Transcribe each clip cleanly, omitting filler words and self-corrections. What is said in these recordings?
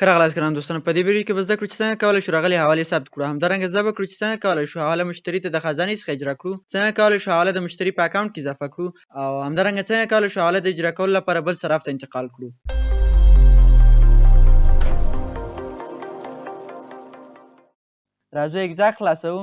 ښه راغلاست ګران دوستانو، په دې ویډیو کې به زده کړو چې څنګه کولی شو راغلي حوالې ثبت کړو. همدارنګه زده به کړو چې څنګه کولی شو حواله مشتري ته د خزانې څخه اجرا کړو، څنګه کولی شو حواله د مشتري په اکاونټ کې اضافه کړو او همدارنګه څنګه کولی شو حواله د اجرا کولو لپاره بل صراف ته انتقال کړو. راځو اګزاکټ خلاصوو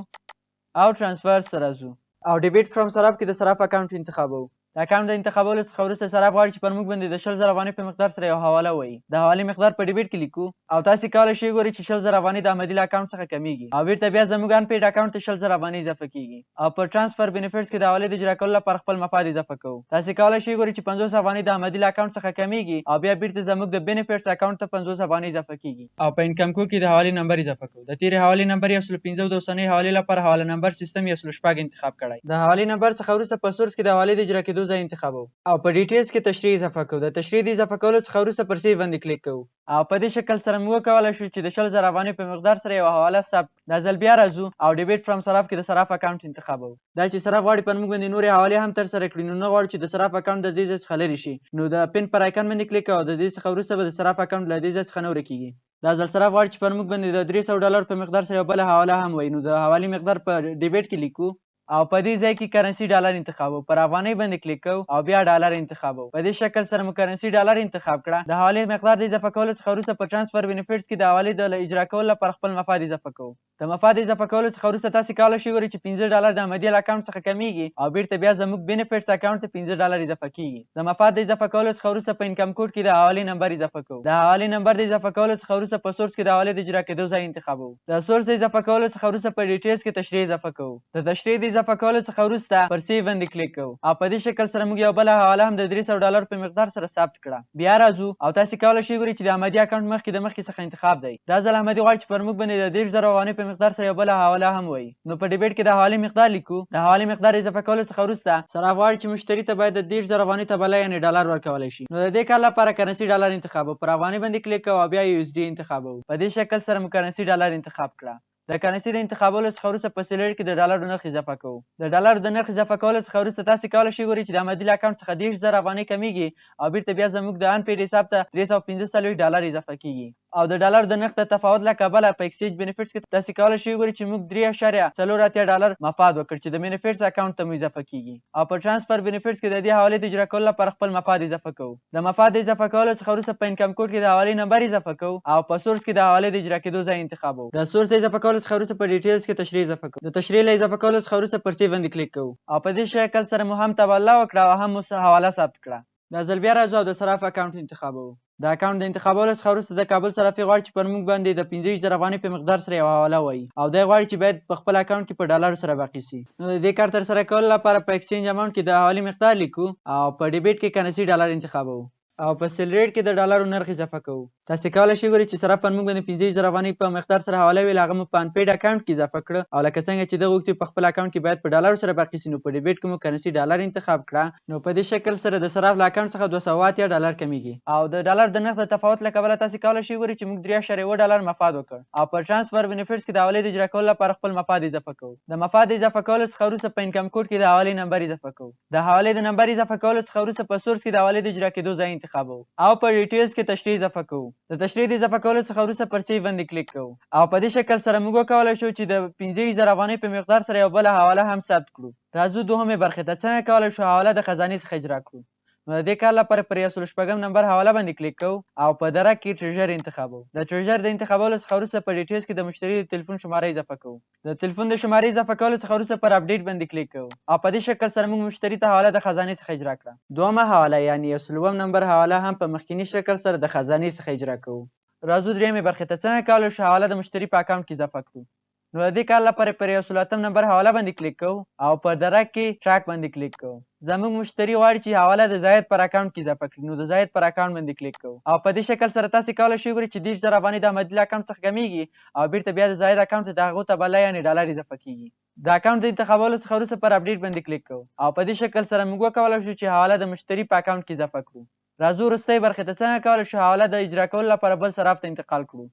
او ټرانسفر سره ځو او ډیبټ فرام صراف کې د صراف اکاونټ انتخابوو. د اکاونټ د انتخابولو څخه وروسته صراف غواړي چې پر موږ باندې د 20,000 افغانۍ په مقدار سره یو حواله وایي. د حوالې مقدار په ډیبټ کې لیکو او تاسې کولی شئ وګورئ چې 20,000 افغانۍ د احمدي له اکاونټ څخه کمیږي او بیرته بیا زموږ ان پیډ اکاونټ ته 20,000 افغانۍ اضافه کیږي او په ټرانسفر بینیفټس کې د حوالې د اجرا کولو لپاره خپل مفاد اضافه کوو. تاسې کولی شئ وګورئ چې 50 افغانۍ د احمدي له اکاونټ څخه کمیږي او بیا بیرته زموږ د بینیفټس اکاونټ ته 50 افغانۍ اضافه کیږي. او په انکم کوډ کې د حوالې نمبر اضافه کوو. د تیرې حوالې نمبر 105 او د اوسنۍ حوالې لپاره حواله نمبر سیستم 106 انتخاب کړی. د حوالې نمبر څخه وروسته په سورس کې د حوالې د اجرا کیدو ځای انتخابوو او په ډیټیلز کې تشریح اضافه کوو. د تشریح د اضافه کولو څخه وروسته پر سیو باندې کلیک کوو او په دې شکل سره موږ وکولای شو چې د 20,000 افغانۍ په مقدار سره یوه حواله ثبت کړو. دا ځل بیا راځو او ډیبټ فرام صراف کې د صراف اکاونټ انتخابوو. دا چې صراف غواړي پر موږ باندې نورې حوالې هم ترسره کړي، نو نه غواړو چې د صراف اکاونټ د دې ځای څخه لرې شي، نو د پن پر آیکن باندې کلیک کوو او د دې څخه وروسته به د صراف اکاونټ له دې ځای څخه نه ورکیږي. دا ځل صراف غواړي چې پر موږ باندې د 300 ډالر په مقدار سره یو بله حواله هم وایي، نو د حوالې مقدار په ډیبټ کې لیکو او په دې ځای کې کرنسي ډالر انتخابوو، پر افغانۍ باندې کلیک کوو او بیا ډالر انتخابوو. په دې شکل سره مو کرنسي ډالر انتخاب کړه. د حوالې مقدار د اضافه کولو څخه وروسته په ټرانسفر بینیفټس کې د حوالې د اجرا کولو لپاره خپل مفاد اضافه کوو. د مفاد اضافه کولو څخه وروسته تاسې کولی شئ وګورئ چې 5 ډالر د احمدي له اکاونټ څخه کمیږي او بیرته بیا زموږ بینیفټس اکاونټ ته 5 ډالر اضافه کیږي. د مفاد د اضافه کولو څخه وروسته په انکم کوډ کې د حوالې نمبر اضافه کوو. د حوالې نمبر د اضافه کولو څخه وروسته په سورس کې د حوالې د اجرا کیدو ځای انتخابوو. د سورس د اضافه کولو څخه وروسته په ډیټیلز کې تشریح اضافه کوو. د تشریح د اضافه کولو څخه وروسته پر سیو باندې کلیک کوو او په دې شکل سره موږ یو بله حواله هم د 300 ډالر په مقدار سره ثبت کړه. بیا راځو او تاسې کولی شئ وګورئ چې د احمدي اکاونټ مخکې د مخکې څخه انتخاب دی. دا ځل احمدي غواړي چې پر موږ باندې د 30,000 افغانۍ په مقدار سره یو بله حواله هم وایي، نو په ډیبټ کې د حوالې مقدار لیکو. د حوالې مقدار اضافه کولو څخه وروسته صراف غواړي چې مشتري ته باید د 30,000 افغانۍ تبادله یعنې ډالر ورکولی شي، نو د دې کار لپاره کرنسي ډالر انتخابوو، پر افغانۍ باندې کلیک کوو او بیا یو اس ډي انتخابوو. په دې شکل سره مو کرنسي ډالر انتخاب کړه. د کرنسي د انتخابولو څخه وروسته په سیلري کې د ډالرو نرخ اضافه کوو. د ډالرو د نرخ اضافه کولو څخه وروسته تاسې کولی شئ وګورئ چې د احمدي له اکاونټ څخه 30,000 افغانۍ کمیږي او بیرته بیا زموږ د ان پیډ حساب ته 345 ډالر اضافه کیږي او د ډالرو د نرخ د تفاوت له کبله په ایکسچینج بینیفټس کې تاسې کولی شئ وګورئ چې موږ 3.84 ډالر مفاد وکړ چې د بینیفټس اکاونټ ته مو اضافه کیږي او په ټرانسفر بینیفټس کې د دې حوالې د اجرا کولو لپاره خپل مفاد اضافه کوو. د مفاد د اضافه کولو څخه وروسته په انکم کوډ کې د حوالې نمبر اضافه کوو او په سورس کې د حوالې د اجرا کیدو ځای انتخابوو. د سورس د اضافه کولو څخه وروسته په ډیټیلز کې تشریح اضافه کوو. د تشریح له اضافه کولو څخه وروسته پر سیو باندې کلیک کوو او په دې شکل سره مو هم تبادله وکړه او هم مو حواله ثبت کړه. دا ځل بیا راځو او د صراف اکاونټ انتخابوو. د اکاونټ د انتخابولو څخه وروسته د کابل صرافي غواړي چې پر موږ باندې د 25,000 افغانۍ په مقدار سره یوه حواله وایي او دی غواړي چې باید په خپل اکاونټ کې په ډالرو سره باقي سي، نو د دې کار ترسره کولو لپاره په ایکسچینج اماونټ کې د حوالې مقدار لیکو او په ډیبټ کې کرنسي ډالر انتخابوو او په سیل ریټ کې د ډالرو نرخ اضافه کوو. تاسې کولی شئ وګورئ چې صراف پر موږ باندې 25,000 افغانۍ په مقدار سره حواله ویل، هغه مو په انپیډ اکاونټ کې اضافه کړ او لکه څنګه چې ده غوښتي په خپل اکاونټ کې باید په ډالرو سره باقي سي، نو په ډیبټ کې مو کرنسي ډالر انتخاب کړه. نو په دې شکل سره د صراف له اکاونټ څخه 280 ډالر کمیږي او د ډالر د نرخ د تفاوت له کبله تاسې کولی شئ وګورئ چې موږ 3.7 ډالر مفاد وکړ او په ټرانسفر بینیفټس کې د حوالې د اجرا کولو لپاره خپل مفاد اضافه کوو. د مفاد د اضافه کولو څخه وروسته په انکم کوډ کې د حوالې نمبر اضافه کوو. د حوالې د نمبر اضافه کولو څخه وروسته په سورس کې د حوالې د اجرا کیدو ځای انتخابوو او په ډیټیلز کې تشریح اضافه کوو. د تشریح د اضافه کولو څخه وروسته پر سیو باندې کلیک کوو او په دې شکل سره موږ وکولای شو چې د 25,000 افغانۍ په مقدار سره یو بله حواله هم ثبت کړو. راځو دوهمې برخې ته، څنګه کولای شو حواله د خزانې څخه اجرا کړو؟ نو د دې کار لپاره پر 106 نمبر حواله باندې کلیک کوو او په درک کې ټریژر انتخابوو. د ټریژر د انتخابولو څخه وروسته په ډیټیلز کې د مشتري د تلیفون شماره اضافه کوو. د تلیفون د شمارې اضافه کولو څخه وروسته پر اپډیټ باندې کلیک کوو او په دې شکل سره موږ مشتري ته حواله د خزانې څخه اجرا کړه. دوهمه حواله یعنې 107 نمبر حواله هم په مخکیني شکل سره د خزانې څخه اجرا کوو. راځو دریمې برخې ته، څنګه کولی شو حواله د مشتري په اکاونټ کې اضافه کړو؟ نو د دې کار لپاره پر 108 نمبر حواله باندې کلیک کوو او په درک کې ټریک باندې کلیک کوو. زموږ مشتري غواړي چې حواله د زاید پر اکاونټ کې اضافه کړي، نو د زاید پر اکاونټ باندې کلیک کوو او په دې شکل سره تاسې کولی شئ وګورئ چې 30,000 افغانۍ د احمدي له اکاونټ څخه کمیږي او بیرته بیا د زاید اکاونټ ته د هغو تبادله یعنې ډالر اضافه کیږي. د اکاونټ د انتخابولو څخه وروسته پر اپډیټ باندې کلیک کوو او په دې شکل سره موږ وکولای شو چې حواله د مشتري په اکاونټ کې اضافه کړو. راځو وروستۍ برخې ته، څنګه کولی شو حواله د اجرا کولو لپاره بل صراف ته انتقال کړو؟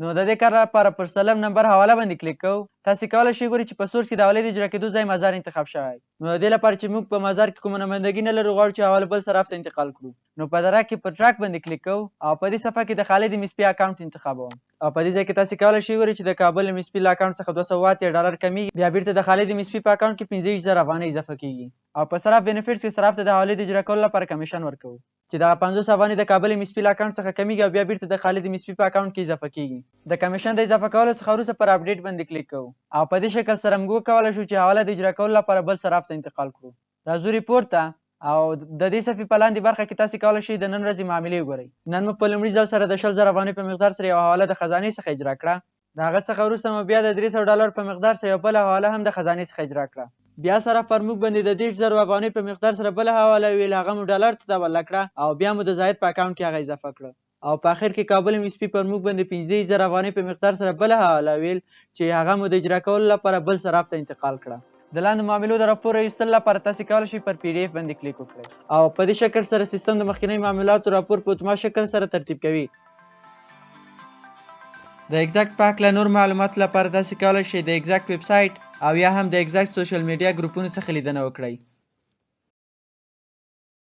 نو د دې کار لپاره پر سلم نمبر حواله باندې کلیک کوو. تاسو کولی شئ ګورئ چې په source کې د حوالې د اجرا کېدو ځای مزار انتخاب شوی. نو د دې لپاره چې موږ په مزار کې کومه نمایندګي نه لرو، غواړو چې حواله بل صراف ته انتقال کړو. نو په درک کې پر track باندې کلیک کوو او په دې صفحه کې د خالد ام اس پي اکاونټ انتخابوم. او په دې ځای کې تاسو کولی شئ ګورئ چې د کابل ام اس پي له اکاونټ څخه 280 ډالر کمیږي، بیا بیرته د خالد ام اس پي په اکاونټ کې 25,000 افغانۍ اضافه کیږي. او په صراف benefits کې صراف ته د حوالې د اجرا کولو لپاره کمیشن ورکوو، چې دغه 50 افغانۍ د کابل ام اس پي له اکاونټ څخه کمیږي او بیا بیرته د خالد ام اس پي په اکاونټ کې اضافه کیږي. د کمیشن د اضافه کولو څخه وروسته پر update باندې کلیک کوو او په دې شکل سره موږ وکولای شو چې حواله د اجرا کولو لپاره بل صراف ته انتقال کړو. راځو report ته او د دې صفحې په لاندې برخه کې تاسو کولی شئ د نن ورځې معاملې وګورئ. نن مو په لومړي ځل سره د 20,000 افغانۍ په مقدار سره یوه حواله د خزانې څخه اجرا کړه. د هغه څخه وروسته مو بیا د 300 ډالر په مقدار سره یوه بله حواله هم د خزانې څخه اجرا کړه. بیا سره پر موږ باندې د 30,000 افغانۍ په مقدار سره بله حواله ویل، هغه مو ډالر ته تبادله کړه او بیا مو د زاید په اکاونټ کې هغه اضافه کړه. او په اخر کې کابل ام اس پي پر موږ باندې 25,000 افغانۍ په مقدار سره بله حواله ویل، چې هغه مو د اجرا کولو لپاره بل صراف ته انتقال کړه. د لاندې معاملو د راپور ایستلو لپاره تاسو کولی شئ پر PDF باندې کلیک وکړئ او په دې شکل سره سیستم د مخکنۍ معاملاتو راپور په اتومات شکل سره ترتیب کوي. د ایگزیکټ په هکله نور معلوماتو لپاره تاسو کولی شئ د ایگزیکټ ویب سایټ او یا هم د ایگزیکټ social media ګروپونو څخه لیدنه وکړئ.